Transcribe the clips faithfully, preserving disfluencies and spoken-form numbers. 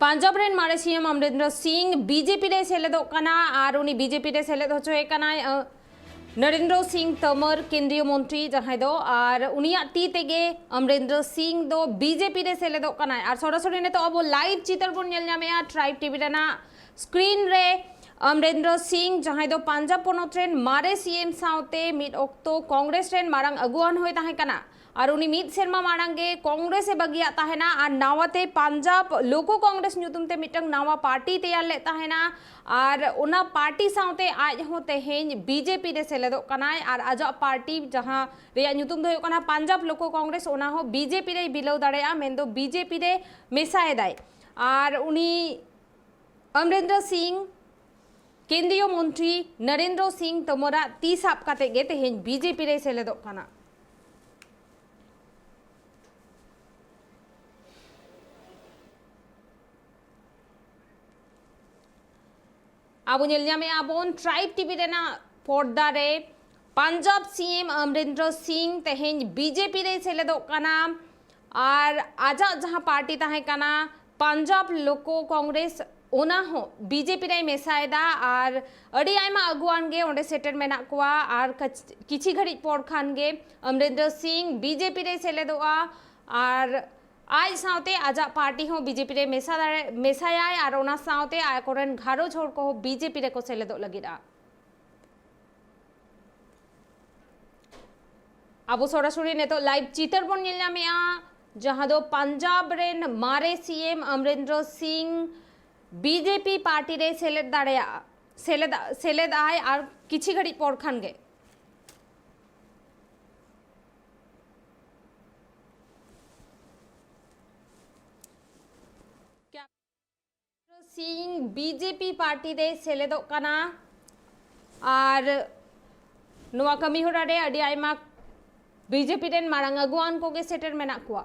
ᱯᱟᱧᱡᱟᱵᱽ ᱨᱮᱱ ᱢᱟᱨᱮ ᱥᱤ ᱮᱢ ᱚᱢᱨᱤᱱᱫᱨᱚ ᱥᱤᱝ B J P ᱨᱮᱭ ᱥᱮᱞᱮᱫᱚᱜ ᱠᱟᱱᱟ ᱟᱨ ᱩᱱᱤ ᱵᱤ ᱡᱮ ᱯᱤ ᱨᱮ ᱥᱮᱞᱮᱫ ᱦᱚᱪᱚᱭᱮ ᱠᱟᱱᱟᱭ, ᱟᱸ, ᱱᱚᱨᱮᱱᱫᱨᱚ ᱥᱤᱝ ᱛᱳᱢᱚᱨ, ᱠᱮᱱᱫᱨᱤᱭᱚ ᱢᱚᱱᱛᱨᱤ ᱡᱟᱦᱟᱸᱭ ᱫᱚ, ᱟᱨ ᱩᱱᱤᱭᱟᱜ ᱛᱤ ᱛᱮᱜᱮ ᱚᱢᱨᱤᱱᱫᱨᱚ ᱥᱤᱝ ᱫᱚ ᱵᱤ ᱡᱮ ᱯᱤ ᱨᱮ ᱥᱮᱞᱮᱫᱚᱜ ᱠᱟᱱᱟᱭ᱾ ᱟᱨ ᱥᱚᱨᱟᱥᱚᱨᱤ ᱱᱤᱛᱚᱜ ᱟᱵᱚ ᱞᱟᱭᱤᱵᱷ ᱪᱤᱛᱟᱹᱨ ᱵᱚᱱ ᱧᱮᱞ ᱧᱟᱢᱮᱫᱼᱟ ᱴᱨᱟᱭᱤᱵᱽ ᱴᱤ ᱵᱷᱤ ᱨᱮᱱᱟᱜ ᱥᱠᱨᱤᱱ ᱨᱮ᱾ ᱚᱢᱨᱤᱱᱫᱨᱚ ᱥᱤᱝ ᱡᱟᱦᱟᱸᱭ ᱫᱚ ᱯᱟᱧᱡᱟᱵᱽ ᱯᱚᱱᱚᱛ ᱨᱮᱱ ᱢᱟᱨᱮ ᱥᱤ ᱮᱢ ᱥᱟᱶᱛᱮ ᱢᱤᱫ ᱚᱠᱛᱚ ᱠᱚᱝᱜᱨᱮᱥ ᱨᱮᱱ ᱢᱟᱨᱟᱝ ᱟᱹᱜᱩᱣᱟᱹᱱ ᱦᱚᱸᱭ ᱛᱟᱦᱮᱸ ᱠᱟᱱᱟ, ᱟᱨ ᱩᱱᱤ ᱢᱤᱫ ᱥᱮᱨᱢᱟ ᱢᱟᱲᱟᱝ ᱜᱮ ᱠᱚᱝᱜᱨᱮᱥ ᱮ ᱵᱟᱹᱜᱤᱭᱟᱜ ᱛᱟᱦᱮᱱᱟ ᱟᱨ ᱱᱟᱣᱟᱛᱮ ᱯᱟᱧᱡᱟᱵᱽ ᱞᱳᱠᱳ ᱠᱚᱝᱜᱨᱮᱥ ᱧᱩᱛᱩᱢ ᱛᱮ ᱢᱤᱫᱴᱟᱝ ᱱᱟᱣᱟ ᱯᱟᱨᱴᱤ ᱛᱮᱭᱟᱨ ᱞᱮᱫ ᱛᱟᱦᱮᱱᱟ᱾ ᱟᱨ ᱚᱱᱟ ᱯᱟᱨᱴᱤ ᱥᱟᱶᱛᱮ ᱟᱡ ᱦᱚᱸ ᱛᱮᱦᱮᱧ ᱵᱤ ᱡᱮ ᱯᱤ ᱨᱮ ᱥᱮᱞᱮᱫᱚᱜ ᱠᱟᱱᱟᱭ ᱟᱨ ᱟᱡᱟᱜ ᱯᱟᱨᱴᱤ ᱡᱟᱦᱟᱸ ᱨᱮᱭᱟᱜ ᱧᱩᱛᱩᱢ ᱫᱚ ᱦᱩᱭᱩᱜ ᱠᱟᱱᱟ ᱯᱟᱧᱡᱟᱵᱽ ᱞᱳᱠᱳ ᱠᱚᱝᱜᱨᱮᱥ, ᱚᱱᱟ ᱦᱚᱸ ᱵᱤ ᱡᱮ ᱯᱤ ᱨᱮᱭ ᱵᱤᱞᱟᱹᱣ ᱫᱟᱲᱮᱭᱟᱜᱼᱟ, ᱢᱮᱱᱫᱚ ᱵᱤ ᱡᱮ ᱯᱤ ᱨᱮ ᱢᱮᱥᱟᱭᱮᱫᱟᱭ᱾ ᱟᱨ ᱩᱱᱤ ᱚᱢᱨᱤᱱᱫᱨᱚ ᱥᱤᱝ ᱠᱮᱱᱫᱨᱤᱭᱚ ᱢᱚᱱᱛᱨᱤ ᱱᱚᱨᱮᱱᱫᱨᱚ ᱥᱤᱝ ᱛᱳᱢᱚᱨᱟᱜ ᱛᱤ ᱥᱟᱵ ᱠᱟᱛᱮ ᱜᱮ ᱛᱮᱦᱮᱧ ᱵᱤ ᱡᱮ ᱯᱤ ᱨᱮᱭ ᱥᱮᱞᱮᱫᱚᱜ ᱠᱟᱱᱟ᱾ ᱟᱵᱚ ᱧᱮᱞ ᱧᱟᱢᱮᱫᱼᱟ ᱵᱚᱱ ᱴᱨᱟᱭᱤᱵᱽ ᱴᱤ ᱵᱷᱤ ᱨᱮᱱᱟᱜ ᱯᱚᱨᱫᱟ ᱨᱮ ᱯᱟᱧᱡᱟᱵᱽ ᱥᱤ ᱮᱢ ᱚᱢᱨᱤᱱᱫᱨᱚ ᱥᱤᱝ ᱛᱮᱦᱮᱧ ᱵᱤ ᱡᱮ ᱯᱤ ᱨᱮᱭ ᱥᱮᱞᱮᱫᱚᱜ ᱠᱟᱱᱟ᱾ ᱟᱨ ᱟᱡᱟᱜ ᱡᱟᱦᱟᱸ ᱯᱟᱨᱴᱤ ᱛᱟᱦᱮᱸ ᱠᱟᱱᱟ ᱯᱟᱧᱡᱟᱵᱽ ᱞᱳᱠᱳ ᱠᱚᱝᱜᱨᱮᱥ, ᱚᱱᱟ ᱦᱚᱸ ᱵᱤ ᱡᱮ ᱯᱤ ᱨᱮᱭ ᱢᱮᱥᱟᱭᱮᱫᱟ᱾ ᱟᱨ ᱟᱹᱰᱤ ᱟᱭᱢᱟ ᱟᱹᱜᱩᱣᱟᱱ ᱜᱮ ᱚᱸᱰᱮ ᱥᱮᱴᱮᱨ ᱢᱮᱱᱟᱜ ᱠᱚᱣᱟ᱾ ᱟᱨ ᱠᱟᱪ-, ᱠᱤᱪᱷᱤ ᱜᱷᱟᱹᱲᱤᱡ ᱯᱚᱨ ᱠᱷᱟᱱ ᱜᱮ ᱚᱢᱨᱤᱱᱫᱨᱚ ᱥᱤᱝ ᱵᱤ ᱡᱮ ᱯᱤ ᱨᱮᱭ ᱥᱮᱞᱮᱫᱚᱜᱼᱟ᱾ ᱟᱨ ᱟᱡ ᱥᱟᱶᱛᱮ ᱟᱡᱟᱜ ᱯᱟᱨᱴᱤ ᱦᱚᱸ ᱵᱤ ᱡᱮ ᱯᱤ ᱨᱮ ᱢᱮᱥᱟ ᱫᱟᱲᱮ-, ᱢᱮᱥᱟᱭᱟᱭ ᱟᱨ ᱚᱱᱟ ᱥᱟᱶᱛᱮ ᱟᱠᱚᱨᱮᱱ ᱜᱷᱟᱨᱚᱸᱡᱽ ᱦᱚᱲ ᱠᱚᱦᱚᱸ ᱵᱤ ᱡᱮ ᱯᱤ ᱨᱮᱠᱚ ᱥᱮᱞᱮᱫᱚᱜ ᱞᱟᱹᱜᱤᱫᱼᱟ᱾ ᱟᱵᱚ ᱥᱚᱨᱟᱥᱚᱨᱤ ᱱᱤᱛᱚᱜ ᱞᱟᱭᱤᱵᱷ ᱪᱤᱛᱟᱹᱨ ᱵᱚᱱ ᱧᱮᱞ ᱧᱟᱢᱮᱫᱼᱟ, ᱡᱟᱦᱟᱸ ᱫᱚ ᱯᱟᱧᱡᱟᱵᱽ ᱨᱮᱱ ᱢᱟᱨᱮ ᱥᱤ ᱮᱢ ᱚᱢᱨᱤᱱᱫᱨᱚ ᱥᱤᱝ ᱵᱤ ᱡᱮ ᱯᱤ ᱯᱟᱨᱴᱤ ᱨᱮ ᱥᱮᱞᱮᱫ ᱫᱟᱲᱮᱭᱟᱜᱼᱟ, ᱥᱮᱞᱮᱫ, ᱥᱮᱞᱮᱫ ᱟᱭ ᱟᱨ ᱠᱤᱪᱷᱤ ᱜᱷᱟᱹᱲᱤᱡ ᱯᱚᱨ ᱠᱷᱟᱱ ᱜᱮ᱾ ᱥᱤᱝ ᱵᱤ ᱡᱮ ᱯᱤ ᱯᱟᱨᱴᱤ ᱨᱮ ᱥᱮᱞᱮᱫᱚᱜ ᱠᱟᱱᱟ ᱟᱨ ᱱᱚᱣᱟ ᱠᱟᱹᱢᱤ ᱦᱚᱨᱟ ᱨᱮ ᱟᱹᱰᱤ ᱟᱭᱢᱟ ᱵᱤ ᱡᱮ ᱯᱤ ᱨᱮᱱ ᱢᱟᱨᱟᱝ ᱟᱹᱜᱩᱣᱟᱱ ᱠᱚᱜᱮ ᱥᱮᱴᱮᱨ ᱢᱮᱱᱟᱜ ᱠᱚᱣᱟ᱾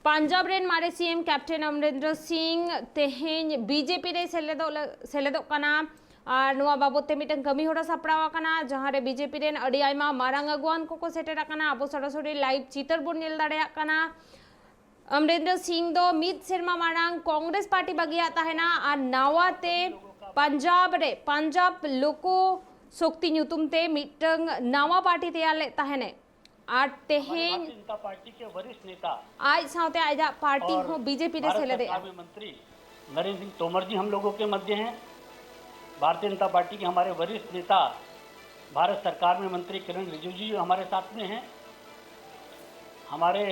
ᱯᱟᱧᱡᱟᱵᱽ ᱨᱮᱱ ᱢᱟᱨᱮ ᱥᱤ ᱮᱢ ᱠᱮᱯᱴᱮᱱ ᱚᱢᱨᱤᱱᱫᱚᱨ ᱥᱤᱝ ᱛᱮᱦᱮᱧ ᱵᱤ ᱡᱮ ᱯᱤ ᱨᱮ ᱥᱮᱞᱮᱫᱚᱜ ᱞᱟᱹ-, ᱥᱮᱞᱮᱫᱚᱜ ᱠᱟᱱᱟ᱾ ᱟᱨ ᱱᱚᱣᱟ ᱵᱟᱵᱚᱛ ᱛᱮ ᱢᱤᱫᱴᱟᱝ ᱠᱟᱹᱢᱤ ᱦᱚᱨᱟ ᱥᱟᱯᱲᱟᱣ ᱟᱠᱟᱱᱟ, ᱡᱟᱦᱟᱸ ᱨᱮ ᱵᱤ ᱡᱮ ᱯᱤ ᱨᱮᱱ ᱟᱹᱰᱤ ᱟᱭᱢᱟ ᱢᱟᱨᱟᱝ ᱟᱹᱜᱩᱣᱟᱱ ᱠᱚᱠᱚ ᱥᱮᱴᱮᱨ ᱟᱠᱟᱱᱟ᱾ ᱟᱵᱚ ᱥᱚᱨᱟᱥᱚᱨᱤ ᱞᱟᱭᱤᱵᱷ ᱪᱤᱛᱟᱹᱨ ᱵᱚᱱ ᱧᱮᱞ ᱫᱟᱲᱮᱭᱟᱜ ᱠᱟᱱᱟ᱾ ᱚᱢᱨᱤᱱᱫᱚᱨ ᱥᱤᱝ ᱫᱚ ᱢᱤᱫ ᱥᱮᱨᱢᱟ ᱢᱟᱲᱟᱝ ᱠᱚᱝᱜᱨᱮᱥ ᱯᱟᱨᱴᱤ ᱵᱟᱹᱜᱤᱭᱟᱜ ᱛᱟᱦᱮᱱᱟ ᱟᱨ ᱱᱟᱣᱟ ᱛᱮ ᱯᱟᱧᱡᱟᱵᱽ ᱨᱮ ᱯᱟᱧᱡᱟᱵᱽ ᱞᱳᱠᱚ ᱥᱚᱠᱛᱤ ᱧᱩᱛᱩᱢ ᱛᱮ ᱢᱤᱫᱴᱟᱝ ᱱᱟᱣᱟ ᱯᱟᱨᱴᱤ ᱛᱮᱭᱟᱨ ᱞᱮᱫ ᱛᱟᱦᱮᱱᱮ᱾ ᱟᱨ ᱦᱢᱟᱨᱮ ᱛᱮᱦᱮᱧ ᱵᱷᱟᱨᱟᱛᱤᱭᱚ ᱡᱟᱱᱛᱟ ᱯᱟᱨᱴᱤ ᱠᱮ ᱵᱚᱨᱤᱥᱴᱷ ᱱᱮᱛᱟ ᱟᱡ ᱥᱟᱶᱛᱮ ᱟᱡᱟᱜ ᱯᱟᱨᱴᱤ ᱚᱨ ᱦᱚᱸ ᱵᱤ ᱡᱮ ᱯᱤ ᱨᱮ ᱵᱷᱟᱨᱚᱛ ᱥᱮᱞᱮᱫᱮᱜᱼᱟ᱾ ᱥᱚᱨᱠᱟᱨ ᱢᱮ ᱢᱚᱱᱛᱨᱤ ᱱᱚᱨᱮᱱᱫᱨᱚ ᱥᱤᱝ ᱛᱳᱢᱚᱨ ᱡᱤ ᱦᱟᱢ ᱞᱳᱜᱳ ᱠᱮ ᱢᱚᱫᱽᱫᱷᱮ ᱦᱮᱸ᱾ ᱵᱷᱟᱨᱟᱛᱤᱭᱚ ᱡᱟᱱᱛᱟ ᱯᱟᱨᱴᱤ ᱠᱮ ᱦᱢᱟᱨᱮ ᱵᱚᱨᱤᱥᱴᱷ ᱱᱮᱛᱟ ᱵᱷᱟᱨᱚᱛ ᱥᱚᱨᱠᱟᱨ ᱢᱮ ᱢᱚᱱᱛᱨᱤ ᱠᱤᱨᱮᱱ ᱨᱤᱡᱤᱡᱩ ᱡᱤ ᱦᱢᱟᱨᱮ ᱥᱟᱛᱷ ᱢᱮ ᱦᱮᱸ᱾ ᱦᱢᱟᱨᱮ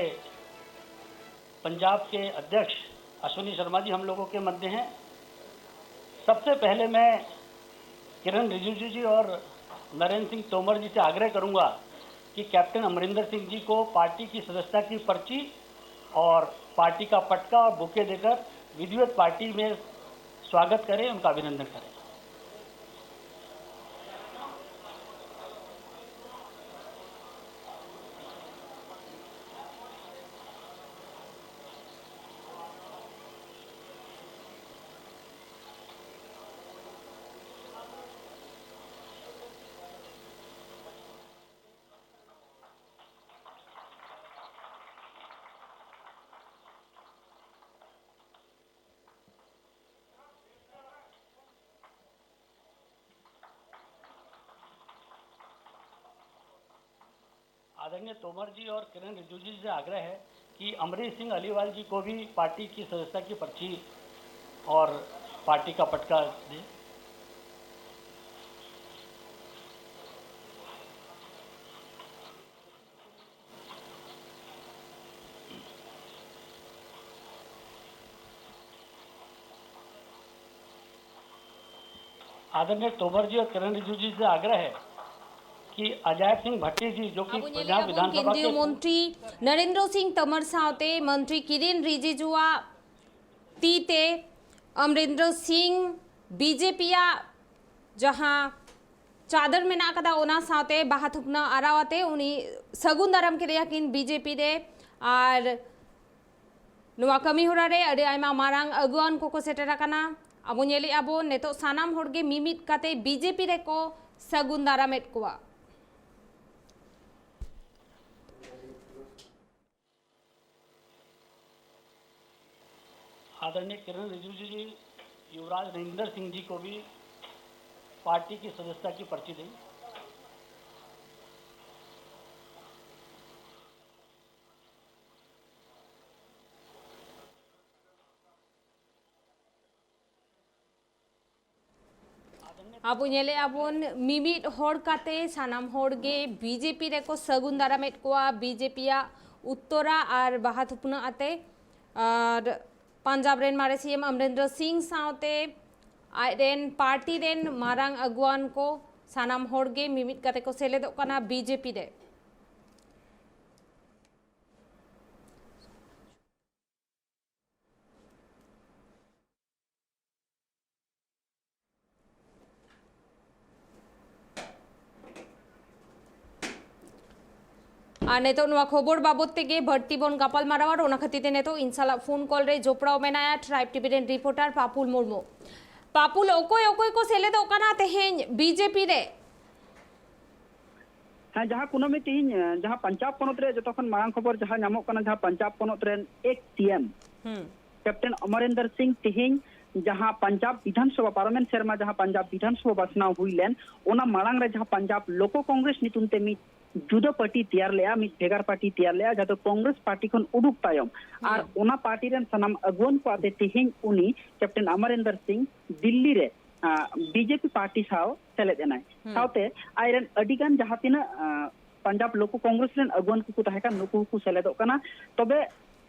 ᱯᱟᱧᱡᱟᱵᱽ ᱠᱮ ᱚᱫᱽᱫᱷᱭᱚᱠᱥ ᱚᱥᱣᱤᱱᱤ ᱥᱚᱨᱢᱟ ᱡᱤ ᱦᱟᱢ ᱞᱳᱜᱳ ᱠᱮ ᱢᱚᱫᱽᱫᱷᱮ ᱦᱮᱸ᱾ ᱥᱚᱵᱽᱥᱮ ᱯᱮᱦᱞᱮ ᱢᱮ ᱠᱤᱨᱮᱱ ᱨᱤᱡᱤᱡᱩ ᱡᱤ ᱚᱨ ᱱᱚᱨᱮᱱᱫᱨᱚ ᱥᱤᱝ ᱛᱳᱢᱚᱨ ᱡᱤ ᱥᱮ ᱟᱜᱽᱨᱟᱦ ᱠᱟᱨᱩᱝᱜᱟ ᱠᱤ ᱠᱮᱯᱴᱮᱱ ᱚᱢᱨᱤᱱᱫᱚᱨ ᱥᱤᱝ ᱡᱤ ᱠᱳ ᱯᱟᱨᱴᱤ ᱠᱤ ᱥᱚᱫᱚᱥᱭᱚᱛᱟ ᱠᱤ ᱯᱚᱨᱪᱤ ᱚᱨ ᱯᱟᱨᱴᱤ ᱠᱟ ᱯᱚᱴᱠᱟ ᱚᱨ ᱵᱩᱠᱮ ᱫᱮᱠᱚᱨ ᱵᱤᱫᱷᱤᱣᱚᱛ ᱯᱟᱨᱴᱤ ᱢᱮ ᱥᱣᱟᱜᱚᱛ ᱠᱟᱨᱮ, ᱩᱱᱠᱟ ᱚᱵᱷᱤᱱᱚᱱᱫᱚᱱ ᱠᱟᱨᱮ᱾ आदरणीय तोमर जी और किरेन रिजिजू जी से आग्रह है कि अमरीश सिंह अलीवाल जी को भी पार्टी की सदस्यता की पर्ची और पार्टी का पटका दें। आदरणीय तोमर जी और किरेन रिजिजू जी से आग्रह है कि अजय सिंह भट्टी जी जो कि पंजाब विधानसभा के केंद्रीय मंत्री नरेंद्र सिंह तोमर सावते मंत्री किरेन रिजिजू ᱛᱤ ᱛᱮ ᱚᱢᱨᱤᱱᱫᱚᱨ ᱥᱤᱝ ᱵᱤ ᱡᱮ ᱯᱤ ᱭᱟᱜ ᱡᱟᱦᱟᱸ ᱪᱟᱫᱚᱨ ᱢᱮᱱᱟᱜ ᱟᱠᱟᱫᱟ, ᱚᱱᱟ ᱥᱟᱶᱛᱮ ᱵᱟᱦᱟ ᱛᱷᱩᱯᱱᱟᱹ ᱟᱨᱟᱣ ᱟᱛᱮ ᱩᱱᱤ ᱥᱟᱹᱜᱩᱱ ᱫᱟᱨᱟᱢ ᱠᱮᱫᱮᱭᱟ ᱠᱤᱱ ᱵᱤ ᱡᱮ ᱯᱤ ᱨᱮ᱾ ᱟᱨ ᱱᱚᱣᱟ ᱠᱟᱹᱢᱤ ᱦᱚᱨᱟ ᱨᱮ ᱟᱹᱰᱤ ᱟᱭᱢᱟ ᱢᱟᱨᱟᱝ ᱟᱹᱜᱩᱣᱟᱹᱱ ᱠᱚᱠᱚ ᱥᱮᱴᱮᱨ ᱟᱠᱟᱱᱟ᱾ ᱟᱵᱚ ᱧᱮᱞᱮᱫᱼᱟ ᱵᱚᱱ, ᱱᱤᱛᱚᱜ ᱥᱟᱱᱟᱢ ᱦᱚᱲ ᱜᱮ ᱢᱤᱢᱤᱫ ᱠᱟᱛᱮ ᱵᱤᱡᱮᱯᱤ ᱨᱮᱠᱚ ᱥᱟᱹᱜᱩᱱ ᱫᱟᱨᱟᱢᱮᱫ ᱠᱚᱣᱟ᱾ आदरणीय किरेन रिजिजू जी, युवराज रविंदर सिंह जी को भी पार्टी की सदस्यता की पर्ची दें। ᱟᱵᱚ ᱧᱮᱞᱮᱫᱼᱟ ᱵᱚᱱ, ᱢᱤᱢᱤᱫ ᱦᱚᱲ ᱠᱟᱛᱮ ᱥᱟᱱᱟᱢ ᱦᱚᱲ ᱜᱮ ᱵᱤᱡᱮᱯᱤ ᱨᱮᱠᱚ ᱥᱟᱹᱜᱩᱱ ᱫᱟᱨᱟᱢᱮᱫ ᱠᱚᱣᱟ, ᱵᱤᱡᱮᱯᱤᱭᱟᱜ ᱩᱛᱛᱚᱨᱟ ᱟᱨ ᱵᱟᱦᱟ ᱛᱷᱩᱯᱱᱟᱹ ᱟᱛᱮ᱾ ᱟᱨ ᱯᱟᱧᱡᱟᱵᱽ ᱨᱮᱱ ᱢᱟᱨᱮ ᱥᱤ ᱮᱢ ᱚᱢᱨᱤᱱᱫᱚᱨ ᱥᱤᱝ ᱥᱟᱶᱛᱮ ᱟᱡ ᱨᱮᱱ ᱯᱟᱨᱴᱤ ᱨᱮᱱ ᱢᱟᱨᱟᱝ ᱟᱹᱜᱩᱣᱟᱱ ᱠᱚ ᱥᱟᱱᱟᱢ ᱦᱚᱲ ᱜᱮ ᱢᱤᱢᱤᱫ ᱠᱟᱛᱮ ᱠᱚ ᱥᱮᱞᱮᱫᱚᱜ ᱠᱟᱱᱟ ᱵᱤᱡᱮᱯᱤ ᱨᱮ᱾ ᱟᱨ ᱱᱤᱛᱚᱜ ᱱᱚᱣᱟ ᱠᱷᱚᱵᱚᱨ ᱵᱟᱵᱚᱛ ᱛᱮᱜᱮ ᱵᱟᱹᱲᱛᱤ ᱵᱚᱱ ᱜᱟᱯᱟᱞ ᱢᱟᱨᱟᱣᱟ, ᱟᱨ ᱚᱱᱟ ᱠᱷᱟᱹᱛᱤᱨ ᱛᱮ ᱱᱤᱛᱚᱜ ᱤᱧ ᱥᱟᱞᱟᱜ ᱯᱷᱳᱱ ᱠᱚᱞ ᱨᱮ ᱡᱚᱯᱲᱟᱣ ᱢᱮᱱᱟᱭᱟ ᱴᱨᱟᱭᱤᱵᱽ ᱴᱤᱵᱷᱤ ᱨᱮᱱ ᱨᱤᱯᱳᱨᱴᱟᱨ ᱯᱟᱯᱩᱞ ᱢᱩᱨᱢᱩ᱾ ᱯᱟᱯᱩᱞ, ᱚᱠᱚᱭ ᱚᱠᱚᱭ ᱠᱚ ᱥᱮᱞᱮᱫᱚᱜ ᱠᱟᱱᱟ ᱛᱮᱦᱮᱧ ᱵᱤᱡᱮᱯᱤ ᱨᱮ? ᱦᱮᱸ, ᱡᱟᱦᱟᱸ ᱠᱩᱱᱟᱹᱢᱤ ᱛᱮᱦᱮᱧ, ᱮ, ᱡᱟᱦᱟᱸ ᱯᱟᱧᱡᱟᱵᱽ ᱯᱚᱱᱚᱛ ᱨᱮ ᱡᱚᱛᱚ ᱠᱷᱚᱱ ᱢᱟᱨᱟᱝ ᱠᱷᱚᱵᱚᱨ ᱡᱟᱦᱟᱸ ᱧᱟᱢᱚᱜ ᱠᱟᱱᱟ, ᱡᱟᱦᱟᱸ ᱯᱟᱧᱡᱟᱵᱽ ᱯᱚᱱᱚᱛ ᱨᱮᱱ ᱮᱠᱥ ᱥᱤ ᱮᱢ ᱦᱩᱸ᱾ ᱠᱮᱯᱴᱮᱱ ᱚᱢᱚᱨᱤᱱᱫᱚᱨ ᱥᱤᱝ ᱛᱮᱦᱮᱧ ᱡᱟᱦᱟᱸ ᱯᱟᱧᱡᱟᱵᱽ ᱵᱤᱫᱷᱟᱱ ᱥᱚᱵᱷᱟ, ᱯᱟᱨᱚᱢᱮᱱ ᱥᱮᱨᱢᱟ ᱡᱟᱦᱟᱸ ᱯᱟᱧᱡᱟᱵᱽ ᱵᱤᱫᱷᱟᱱ ᱥᱚᱵᱷᱟ ᱵᱟᱪᱷᱱᱟᱣ ᱦᱩᱭ ᱞᱮᱱ, ᱚᱱᱟ ᱢᱟᱲᱟᱝ ᱨᱮ ᱡᱟᱦᱟᱸ ᱯᱟᱧᱡᱟᱵᱽ ᱞᱳᱠᱚ ᱠᱚᱝᱜᱨᱮᱥ ᱧᱩᱛᱩᱢ ᱛᱮ ᱢᱤᱫ ᱡᱩᱫᱟᱹ ᱯᱟᱨᱴᱤ ᱛᱮᱭᱟᱨ ᱞᱮᱜᱼᱟ, ᱢᱤᱫ ᱵᱷᱮᱜᱟᱨ ᱯᱟᱨᱴᱤ ᱛᱮᱭᱟᱨ ᱞᱮᱜᱼᱟ, ᱡᱟᱦᱟᱸ ᱫᱚ ᱠᱚᱝᱜᱨᱮᱥ ᱯᱟᱨᱴᱤ ᱠᱷᱚᱱ ᱩᱰᱩᱠ ᱛᱟᱭᱚᱢ᱾ ᱟᱨ ᱦᱩᱸ᱾ ᱚᱱᱟ ᱯᱟᱨᱴᱤ ᱨᱮᱱ ᱥᱟᱱᱟᱢ ᱟᱹᱜᱩᱣᱟᱹᱱ ᱠᱚ ᱟᱛᱮ ᱛᱮᱦᱮᱧ ᱩᱱᱤ ᱠᱮᱯᱴᱮᱱ ᱚᱢᱚᱨᱤᱱᱫᱚᱨ ᱥᱤᱝ ᱫᱤᱞᱞᱤ ᱨᱮ, ᱟ, ᱵᱤᱡᱮᱯᱤ ᱯᱟᱨᱴᱤ ᱥᱟᱶ ᱥᱮᱞᱮᱫ ᱮᱱᱟᱭ᱾ ᱦᱩᱸ᱾ ᱥᱟᱶᱛᱮ ᱟᱡᱨᱮᱱ ᱟᱹᱰᱤ ᱜᱟᱱ ᱡᱟᱦᱟᱸ ᱛᱤᱱᱟᱹᱜ, ᱟ, ᱯᱟᱧᱡᱟᱵᱽ ᱞᱳᱠᱚ ᱠᱚᱝᱜᱨᱮᱥ ᱨᱮᱱ ᱟᱹᱜᱩᱣᱟᱹᱱ ᱠᱚᱠᱚ ᱛᱟᱦᱮᱸ ᱠᱟᱱ, ᱱᱩᱠᱩ ᱦᱚᱸᱠᱚ ᱥᱮᱞᱮᱫᱚᱜ ᱠᱟᱱᱟ᱾ ᱛᱚᱵᱮ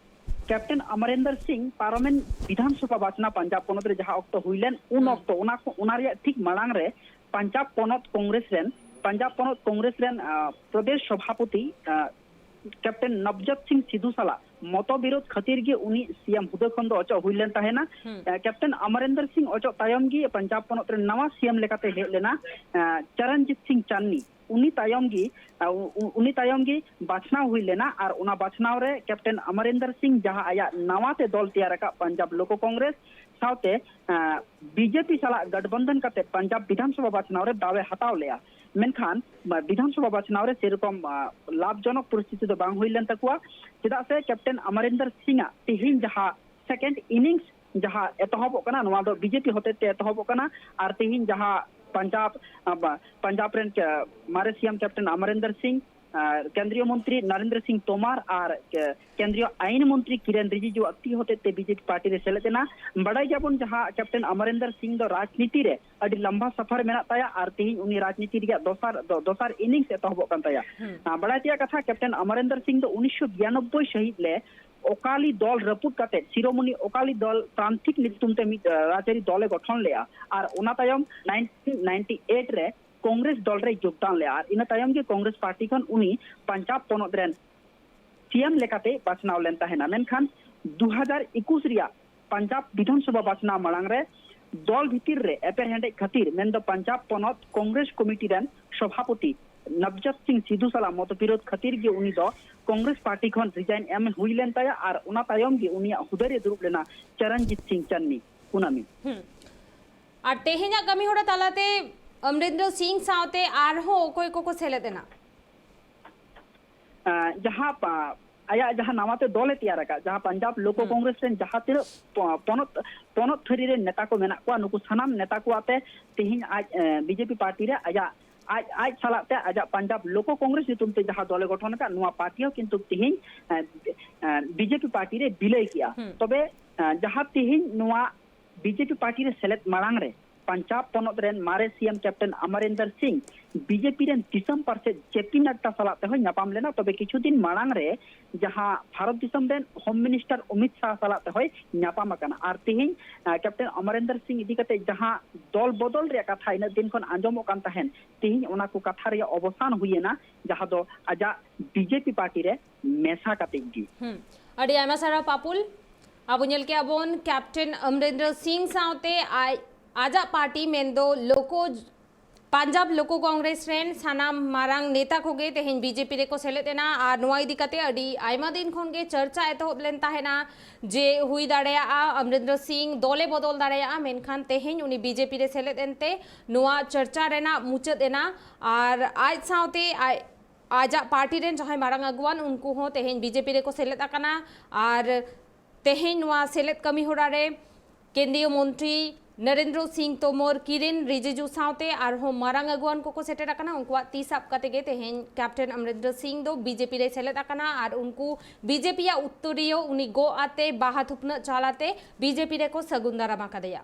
ᱠᱮᱯᱴᱮᱱ ᱚᱢᱚᱨᱤᱱᱫᱚᱨ ᱥᱤᱝ ᱯᱟᱨᱚᱢᱮᱱ ᱵᱤᱫᱷᱟᱱ ᱥᱚᱵᱷᱟ ᱵᱟᱪᱷᱱᱟᱣ ᱯᱟᱧᱡᱟᱵᱽ ᱯᱚᱱᱚᱛ ᱨᱮ ᱡᱟᱦᱟᱸ ᱚᱠᱛᱚ ᱦᱩᱭ ᱞᱮᱱ, ᱩᱱ ᱦᱩᱸ᱾ ᱚᱠᱛᱚ ᱚᱱᱟ ᱠᱷᱚ-, ᱚᱱᱟ ᱨᱮᱭᱟᱜ ᱴᱷᱤᱠ ᱢᱟᱲᱟᱝ ᱨᱮ ᱯᱟᱧᱡᱟᱵᱽ ᱯᱚᱱᱚᱛ ᱠᱚᱝᱜᱨᱮᱥ ᱨᱮᱱ, ᱯᱟᱧᱡᱟᱵᱽ ᱯᱚᱱᱚᱛ ᱠᱚᱝᱜᱨᱮᱥ ᱨᱮᱱ, ᱟ, ᱯᱨᱚᱫᱮᱥ ᱥᱚᱵᱷᱟᱯᱚᱛᱤ, ᱟ, ᱠᱮᱯᱴᱮᱱ ᱱᱚᱵᱡᱳᱛ ᱥᱤᱝ ᱥᱤᱫᱷᱩ ᱥᱟᱞᱟᱜ ᱢᱚᱛᱚ ᱵᱤᱨᱳᱫᱷ ᱠᱷᱟᱹᱛᱤᱨ ᱜᱮ ᱩᱱᱤ ᱥᱤ ᱮᱢ ᱦᱩᱫᱟᱹ ᱠᱷᱚᱱ ᱫᱚ ᱚᱪᱚᱜ ᱦᱩᱭ ᱞᱮᱱ ᱛᱟᱦᱮᱱᱟ᱾ ᱦᱩᱸ᱾ ᱮ, ᱠᱮᱯᱴᱮᱱ ᱚᱢᱚᱨᱤᱱᱫᱚᱨ ᱥᱤᱝ ᱚᱪᱚᱜ ᱛᱟᱭᱚᱢ ᱜᱮ ᱯᱟᱧᱡᱟᱵᱽ ᱯᱚᱱᱚᱛ ᱨᱮᱱ ᱱᱟᱣᱟ ᱥᱤ ᱮᱢ ᱞᱮᱠᱟᱛᱮ ᱦᱮᱡ ᱞᱮᱱᱟ, ᱮ, ᱪᱚᱨᱚᱱᱡᱤᱛ ᱥᱤᱝ ᱪᱟᱱᱱᱤ᱾ ᱩᱱᱤ ᱛᱟᱭᱚᱢ ᱜᱮ, ᱟ, ᱩ-, ᱩ-, ᱩᱱᱤ ᱛᱟᱭᱚᱢ ᱜᱮ ᱵᱟᱪᱷᱱᱟᱣ ᱦᱩᱭ ᱞᱮᱱᱟ᱾ ᱟᱨ ᱚᱱᱟ ᱵᱟᱪᱷᱱᱟᱣ ᱨᱮ ᱠᱮᱯᱴᱮᱱ ᱚᱢᱚᱨᱤᱱᱫᱚᱨ ᱥᱤᱝ, ᱡᱟᱦᱟᱸ ᱟᱭᱟᱜ ᱱᱟᱣᱟ ᱛᱮ ᱫᱚᱞ ᱛᱮᱭᱟᱨ ᱟᱠᱟᱫ ᱯᱟᱧᱡᱟᱵᱽ ᱞᱳᱠᱚ ᱠᱚᱝᱜᱨᱮᱥ, ᱥᱟᱶᱛᱮ, ᱟ, ᱵᱤᱡᱮᱯᱤ ᱥᱟᱞᱟᱜ ᱜᱟᱴᱵᱚᱱᱫᱷᱚᱱ ᱠᱟᱛᱮ ᱯᱟᱧᱡᱟᱵᱽ ᱵᱤᱫᱷᱟᱱ ᱥᱚᱵᱷᱟ ᱵᱟᱪᱷᱱᱟᱣ ᱨᱮ ᱫᱟᱣ ᱮ ᱦᱟᱛᱟᱣ ᱞᱮᱜᱼᱟ᱾ ᱢᱮᱱᱠᱷᱟᱱ, ᱟ, ᱵᱤᱫᱷᱟᱱ ᱥᱚᱵᱷᱟ ᱵᱟᱪᱷᱱᱟᱣ ᱨᱮ ᱥᱮᱨᱚᱠᱚᱢ, ᱟ, ᱞᱟᱵᱷᱡᱚᱱᱚᱠ ᱯᱚᱨᱤᱥᱛᱷᱤᱛᱤ ᱫᱚ ᱵᱟᱝ ᱦᱩᱭ ᱞᱮᱱ ᱛᱟᱠᱚᱣᱟ, ᱪᱮᱫᱟᱜ ᱥᱮ ᱠᱮᱯᱴᱮᱱ ᱚᱢᱚᱨᱤᱱᱫᱚᱨ ᱥᱤᱝ ᱟᱜ ᱛᱮᱦᱮᱧ ᱡᱟᱦᱟᱸ ᱥᱮᱠᱮᱱᱰ ᱤᱱᱤᱝᱥ ᱡᱟᱦᱟᱸ ᱮᱛᱚᱦᱚᱵᱚᱜ ᱠᱟᱱᱟ, ᱱᱚᱣᱟ ᱫᱚ ᱵᱤᱡᱮᱯᱤ ᱦᱚᱛᱮᱛᱮ ᱮᱛᱚᱦᱚᱵᱚᱜ ᱠᱟᱱᱟ᱾ ᱟᱨ ᱛᱮᱦᱮᱧ ᱡᱟᱦᱟᱸ ᱯᱟᱧᱡᱟᱵᱽ, ᱟ, ᱵᱟ-, ᱯᱟᱧᱡᱟᱵᱽ ᱨᱮᱱ ᱠᱮ-, ᱢᱟᱨᱮ ᱥᱤ ᱮᱢ ᱠᱮᱯᱴᱮᱱ ᱚᱢᱚᱨᱤᱱᱫᱚᱨ ᱥᱤᱝ, ᱟᱨ ᱠᱮᱱᱫᱨᱤᱭᱚ ᱢᱚᱱᱛᱨᱤ ᱱᱚᱨᱮᱱᱫᱨᱚ ᱥᱤᱝ ᱛᱳᱢᱟᱨ ᱟᱨ ᱠᱮ-, ᱠᱮᱱᱫᱨᱤᱭᱚ ᱟᱭᱤᱱ ᱢᱚᱱᱛᱨᱤ ᱠᱤᱨᱮᱱ ᱨᱤᱡᱤᱡᱩ ᱟᱜ ᱛᱤ ᱦᱚᱛᱮᱛᱮ ᱵᱤᱡᱮᱯᱤ ᱯᱟᱨᱴᱤ ᱨᱮ ᱥᱮᱞᱮᱫ ᱮᱱᱟ᱾ ᱵᱟᱰᱟᱭ ᱜᱮᱭᱟᱵᱚᱱ, ᱡᱟᱦᱟᱸ ᱠᱮᱯᱴᱮᱱ ᱚᱢᱚᱨᱤᱱᱫᱚᱨ ᱥᱤᱝ ᱫᱚ ᱨᱟᱡᱽᱱᱤᱛᱤ ᱨᱮ ᱟᱹᱰᱤ ᱞᱟᱢᱵᱟ ᱥᱟᱯᱷᱟᱨ ᱢᱮᱱᱟᱜ ᱛᱟᱭᱟ ᱟᱨ ᱛᱮᱦᱮᱧ ᱩᱱᱤ ᱨᱟᱡᱽᱱᱤᱛᱤ ᱨᱮᱭᱟᱜ ᱫᱚᱥᱟᱨ, ᱫᱚ-, ᱫᱚᱥᱟᱨ ᱤᱱᱤᱝᱥ ᱮᱛᱚᱦᱚᱵᱚᱜ ᱠᱟᱱ ᱛᱟᱭᱟ᱾ ᱦᱩᱸ᱾ ᱟ, ᱵᱟᱰᱟᱭ ᱛᱮᱭᱟᱜ ᱠᱟᱛᱷᱟ, ᱠᱮᱯᱴᱮᱱ ᱚᱢᱚᱨᱤᱱᱫᱚᱨ ᱥᱤᱝ ᱫᱚ ᱩᱱᱤᱥᱥᱚ ᱵᱤᱨᱟᱱᱚᱵᱵᱳᱭ ᱥᱟᱹᱦᱤᱛ ᱞᱮ ᱚᱠᱟᱞᱤ ᱫᱚᱞ ᱨᱟᱹᱯᱩᱫ ᱠᱟᱛᱮ ᱥᱤᱨᱳᱢᱚᱱᱤ ᱚᱠᱟᱞᱤ ᱫᱚᱞ ᱯᱨᱟᱱᱛᱤᱠ ᱧᱩᱛᱩᱢ ᱛᱮ ᱢᱤᱫ, ᱟ, ᱨᱟᱡᱽᱟᱹᱨᱤ ᱫᱚᱞ ᱮ ᱜᱚᱴᱷᱚᱱ ᱞᱮᱜᱼᱟ᱾ ᱟᱨ ᱚᱱᱟ ᱛᱟᱭᱚᱢ ᱱᱟᱭᱤᱱᱴᱤᱱ ᱱᱟᱭᱤᱱᱴᱤ ᱮᱭᱤᱴ ᱨᱮ ᱠᱚᱝᱜᱨᱮᱥ ᱫᱚᱞ ᱨᱮᱭ ᱡᱳᱜᱽᱫᱟᱱ ᱞᱮᱜᱼᱟ᱾ ᱟᱨ ᱤᱱᱟᱹ ᱛᱟᱭᱚᱢ ᱜᱮ ᱠᱚᱝᱜᱨᱮᱥ ᱯᱟᱨᱴᱤ ᱠᱷᱚᱱ ᱩᱱᱤ ᱯᱟᱧᱡᱟᱵᱽ ᱯᱚᱱᱚᱛ ᱨᱮᱱ ᱥᱤ ᱮᱢ ᱞᱮᱠᱟᱛᱮ ᱵᱟᱪᱷᱱᱟᱣ ᱞᱮᱱ ᱛᱟᱦᱮᱱᱟ᱾ ᱢᱮᱱᱠᱷᱟᱱ ᱫᱩ ᱦᱟᱡᱟᱨ ᱮᱠᱩᱥ ᱨᱮᱭᱟᱜ ᱯᱟᱧᱡᱟᱵᱽ ᱵᱤᱫᱷᱟᱱ ᱥᱚᱵᱷᱟ ᱵᱟᱪᱷᱱᱟᱣ ᱢᱟᱲᱟᱝ ᱨᱮ ᱫᱚᱞ ᱵᱷᱤᱛᱤᱨ ᱨᱮ ᱮᱯᱮᱨᱦᱮᱸᱰᱮᱡ ᱠᱷᱟᱹᱛᱤᱨ, ᱢᱮᱱᱫᱚ ᱯᱟᱧᱡᱟᱵᱽ ᱯᱚᱱᱚᱛ ᱠᱚᱝᱜᱨᱮᱥ ᱠᱚᱢᱤᱴᱤ ᱨᱮᱱ ᱥᱚᱵᱷᱟᱯᱚᱛᱤ ᱱᱚᱵᱡᱳᱛ ᱥᱤᱝ ᱥᱤᱫᱷᱩ ᱥᱟᱞᱟᱜ ᱢᱚᱛᱵᱤᱨᱳᱫᱷ ᱠᱷᱟᱹᱛᱤᱨ ᱜᱮ ᱩᱱᱤ ᱫᱚ ᱠᱚᱝᱜᱨᱮᱥ ᱯᱟᱨᱴᱤ ᱠᱷᱚᱱ ᱨᱤᱡᱟᱭᱤᱱ ᱮᱢ ᱦᱩᱭ ᱞᱮᱱ ᱛᱟᱭᱟ ᱟᱨ ᱚᱱᱟ ᱛᱟᱭᱚᱢ ᱜᱮ ᱩᱱᱤᱭᱟᱜ ᱦᱩᱫᱟᱹ ᱨᱮ ᱫᱩᱲᱩᱵ ᱞᱮᱱᱟ ᱪᱚᱨᱚᱱᱡᱤᱛ ᱥᱤᱝ ᱪᱟᱱᱱᱤ᱾ ᱠᱩᱱᱟᱢᱤ᱾ ᱦᱩᱸ᱾ ᱟᱨ ᱛᱮᱦᱮᱧᱟᱜ ᱠᱟᱹᱢᱤ ᱦᱚᱨᱟ ᱛᱟᱞᱟᱛᱮ ᱚᱢᱨᱤᱱᱫᱨᱚ ᱥᱤᱝ ᱥᱟᱶᱛᱮ ᱟᱨᱦᱚᱸ ᱚᱠᱚᱭ ᱠᱚᱠᱚ ᱥᱮᱞᱮᱫ ᱮᱱᱟ? ᱟᱸ, ᱡᱟᱦᱟᱸ ᱯᱟ-, ᱟᱭᱟᱜ ᱡᱟᱦᱟᱸ ᱱᱟᱣᱟᱛᱮ ᱫᱚᱞᱮ ᱛᱮᱭᱟᱨ ᱟᱠᱟᱫ, ᱡᱟᱦᱟᱸ ᱯᱟᱧᱡᱟᱵᱽ ᱞᱳᱠᱚ ᱦᱩᱸ᱾ ᱠᱚᱝᱜᱨᱮᱥ ᱨᱮᱱ ᱡᱟᱦᱟᱸ ᱛᱤᱱᱟᱹᱜ ᱯᱚ-, ᱯᱚᱱᱚᱛ, ᱯᱚᱱᱚᱛ ᱛᱷᱟᱹᱨᱤ ᱨᱮᱱ ᱱᱮᱛᱟ ᱠᱚ ᱢᱮᱱᱟᱜ ᱠᱚᱣᱟ, ᱱᱩᱠᱩ ᱥᱟᱱᱟᱢ ᱱᱮᱛᱟ ᱠᱚ ᱟᱛᱮ ᱛᱮᱦᱮᱧ ᱟᱡ, ᱮ, ᱵᱤᱡᱮᱯᱤ ᱯᱟᱨᱴᱤ ᱨᱮ ᱟᱭᱟᱜ, ᱟᱡ, ᱟᱡ ᱥᱟᱞᱟᱜ ᱛᱮ ᱟᱡᱟᱜ ᱯᱟᱧᱡᱟᱵᱽ ᱞᱳᱠᱚ ᱠᱚᱝᱜᱨᱮᱥ ᱧᱩᱛᱩᱢ ᱛᱮ ᱡᱟᱦᱟᱸ ᱫᱚᱞᱮ ᱜᱚᱴᱷᱚᱱ ᱟᱠᱟᱫ, ᱱᱚᱣᱟ ᱯᱟᱨᱴᱤ ᱦᱚᱸ ᱠᱤᱱᱛᱩ ᱛᱮᱦᱮᱧ, ᱮ, ᱮ, ᱵᱤᱡᱮᱯᱤ ᱯᱟᱨᱴᱤ ᱨᱮ ᱵᱤᱞᱟᱹᱭ ᱠᱮᱜᱼᱟ᱾ ᱦᱩᱸ᱾ ᱛᱚᱵᱮ, ᱮ, ᱡᱟᱦᱟᱸ ᱛᱮᱦᱮᱧ ᱱᱚᱣᱟ ᱵᱤᱡᱮᱯᱤ ᱯᱟᱨᱴᱤ ᱨᱮ ᱥᱮᱞᱮᱫ ᱢᱟᱲᱟᱝ ᱨᱮ ᱯᱟᱧᱡᱟᱵᱽ ᱯᱚᱱᱚᱛ ᱨᱮᱱ ᱢᱟᱨᱮ ᱥᱤ ᱮᱢ ᱠᱮᱯᱴᱮᱱ ᱚᱢᱚᱨᱤᱱᱫᱚᱨ ᱥᱤᱝ ᱵᱤᱡᱮᱯᱤ ᱨᱮᱱ ᱫᱤᱥᱚᱢ ᱯᱟᱨᱥᱮᱛ ᱡᱮ ᱯᱤ ᱱᱟᱰᱰᱟ ᱥᱟᱞᱟᱜ ᱛᱮᱦᱚᱸᱭ ᱧᱟᱯᱟᱢ ᱞᱮᱱᱟ᱾ ᱛᱚᱵᱮ ᱠᱤᱪᱷᱩ ᱫᱤᱱ ᱢᱟᱲᱟᱝ ᱨᱮ ᱡᱟᱦᱟᱸ ᱵᱷᱟᱨᱚᱛ ᱫᱤᱥᱚᱢ ᱨᱮᱱ ᱦᱳᱢ ᱢᱤᱱᱤᱥᱴᱟᱨ ᱚᱢᱤᱛ ᱥᱟᱦ ᱥᱟᱞᱟᱜ ᱛᱮᱦᱚᱸᱭ ᱧᱟᱯᱟᱢ ᱟᱠᱟᱱᱟ᱾ ᱟᱨ ᱛᱮᱦᱮᱧ, ᱟ, ᱠᱮᱯᱴᱮᱱ ᱚᱢᱚᱨᱤᱱᱫᱚᱨ ᱥᱤᱝ ᱤᱫᱤ ᱠᱟᱛᱮ ᱡᱟᱦᱟᱸ ᱫᱚᱞ ᱵᱚᱫᱚᱞ ᱨᱮᱭᱟᱜ ᱠᱟᱛᱷᱟ ᱤᱱᱟᱹᱜ ᱫᱤᱱ ᱠᱷᱚᱱ ᱟᱸᱡᱚᱢᱚᱜ ᱠᱟᱱ ᱛᱟᱦᱮᱸᱱ, ᱛᱮᱦᱮᱧ ᱚᱱᱟ ᱠᱚ ᱠᱟᱛᱷᱟ ᱨᱮᱭᱟᱜ ᱚᱵᱚᱥᱟᱱ ᱦᱩᱭ ᱮᱱᱟ, ᱡᱟᱦᱟᱸ ᱫᱚ ᱟᱡᱟᱜ ᱵᱤᱡᱮᱯᱤ ᱯᱟᱨᱴᱤ ᱨᱮ ᱢᱮᱥᱟ ᱠᱟᱛᱮ ᱜᱮ᱾ ᱦᱩᱸ᱾ ᱟᱹᱰᱤ ᱟᱭᱢᱟ ᱥᱟᱨᱦᱟᱣ ᱯᱟᱯᱩᱞ᱾ ᱟᱵᱚ ᱧᱮᱞ ᱠᱮᱜᱼᱟ ᱵᱚᱱ ᱠᱮᱯᱴᱮᱱ ᱚᱢᱨᱤᱱᱫᱚᱨ ᱥᱤᱝ ᱥᱟᱶᱛᱮ ᱟᱡ, ᱟᱡᱟᱜ ᱯᱟᱨᱴᱤ ᱢᱮᱱᱫᱚ ᱞᱳᱠᱳ ᱯᱟᱧᱡᱟᱵᱽ ᱞᱳᱠᱚ ᱠᱚᱝᱜᱨᱮᱥ ᱨᱮᱱ ᱥᱟᱱᱟᱢ ᱢᱟᱨᱟᱝ ᱱᱮᱛᱟ ᱠᱚᱜᱮ ᱛᱮᱦᱮᱧ ᱵᱤᱡᱮᱯᱤ ᱨᱮᱠᱚ ᱥᱮᱞᱮᱫ ᱮᱱᱟ ᱟᱨ ᱱᱚᱣᱟ ᱤᱫᱤ ᱠᱟᱛᱮ ᱟᱹᱰᱤ ᱟᱭᱢᱟ ᱫᱤᱱ ᱠᱷᱚᱱ ᱜᱮ ᱪᱟᱨᱪᱟ ᱮᱛᱚᱦᱚᱵ ᱞᱮᱱ ᱛᱟᱦᱮᱱᱟ ᱡᱮ ᱦᱩᱭ ᱫᱟᱲᱮᱭᱟᱜᱼᱟ ᱚᱢᱨᱤᱱᱫᱨᱚ ᱥᱤᱝ ᱫᱚᱞᱮ ᱵᱚᱫᱚᱞ ᱫᱟᱲᱮᱭᱟᱜᱼᱟ, ᱢᱮᱱᱠᱷᱟᱱ ᱛᱮᱦᱮᱧ ᱩᱱᱤ ᱵᱤᱡᱮᱯᱤ ᱨᱮ ᱥᱮᱞᱮᱫ ᱮᱱᱛᱮ ᱱᱚᱣᱟ ᱪᱟᱨᱪᱟ ᱨᱮᱱᱟᱜ ᱢᱩᱪᱟᱹᱫ ᱮᱱᱟ᱾ ᱟᱨ ᱟᱡ ᱥᱟᱶᱛᱮ ᱟᱡ ᱟᱡᱟᱜ ᱯᱟᱨᱴᱤ ᱨᱮᱱ ᱡᱟᱦᱟᱸᱭ ᱢᱟᱨᱟᱝ ᱟᱹᱜᱩᱣᱟᱱ ᱩᱱᱠᱩ ᱦᱚᱸ ᱛᱮᱦᱮᱧ ᱵᱤᱡᱮᱯᱤ ᱨᱮᱠᱚ ᱥᱮᱞᱮᱫ ᱟᱠᱟᱱᱟ᱾ ᱟᱨ ᱛᱮᱦᱮᱧ ᱱᱚᱣᱟ ᱥᱮᱞᱮᱫ ᱠᱟᱹᱢᱤ ᱦᱚᱨᱟ ᱨᱮ ᱠᱮᱱᱫᱨᱤᱭᱚ ᱢᱚᱱᱛᱨᱤ ᱱᱚᱨᱮᱱᱫᱨᱚ ᱥᱤᱝ ᱛᱳᱢᱚᱨ, ᱠᱤᱨᱮᱱ ᱨᱤᱡᱤᱡᱩ ᱥᱟᱶᱛᱮ ᱟᱨᱦᱚᱸ ᱢᱟᱨᱟᱝ ᱟᱹᱜᱩᱣᱟᱱ ᱠᱚᱠᱚ ᱥᱮᱴᱮᱨ ᱟᱠᱟᱱᱟ᱾ ᱩᱱᱠᱩᱣᱟᱜ ᱛᱤ ᱥᱟᱵ ᱠᱟᱛᱮ ᱜᱮ ᱛᱮᱦᱮᱧ ᱠᱮᱯᱴᱮᱱ ᱚᱢᱨᱤᱱᱫᱨᱚ ᱥᱤᱝ ᱫᱚ ᱵᱤᱡᱮᱯᱤ ᱨᱮ ᱥᱮᱞᱮᱫ ᱟᱠᱟᱱᱟ ᱟᱨ ᱩᱱᱠᱩ ᱵᱤᱡᱮᱯᱤᱭᱟᱜ ᱩᱛᱛᱚᱨᱤᱭᱟᱹ ᱩᱱᱤ ᱜᱚᱜ ᱟᱛᱮ ᱵᱟᱦᱟ ᱛᱷᱩᱯᱱᱟᱹᱜ ᱪᱟᱞ ᱟᱛᱮ ᱵᱤᱡᱮᱯᱤ ᱨᱮᱠᱚ ᱥᱟᱹᱜᱩᱱ ᱫᱟᱨᱟᱢ ᱟᱠᱟᱫᱮᱭᱟ᱾